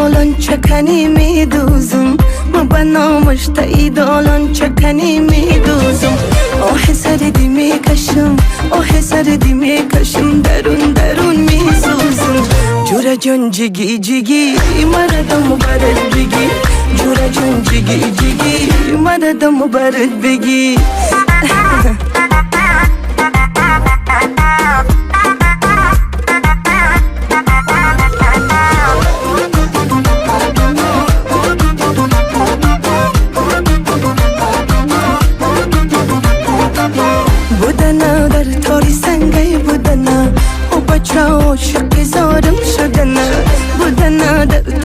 Долон чаканӣ медӯзам, ма ба номаш таи долон чаканӣ медӯзам. Оҳи сардӣ мекашам, оҳи сардӣ мекашам, дарун дарун месӯзам. Ҷураҷон, ҷигӣ ҷигӣ, марадам барад бигӣ. Ҷураҷон, ҷигӣ ҷигӣ, марадам барад бигӣ.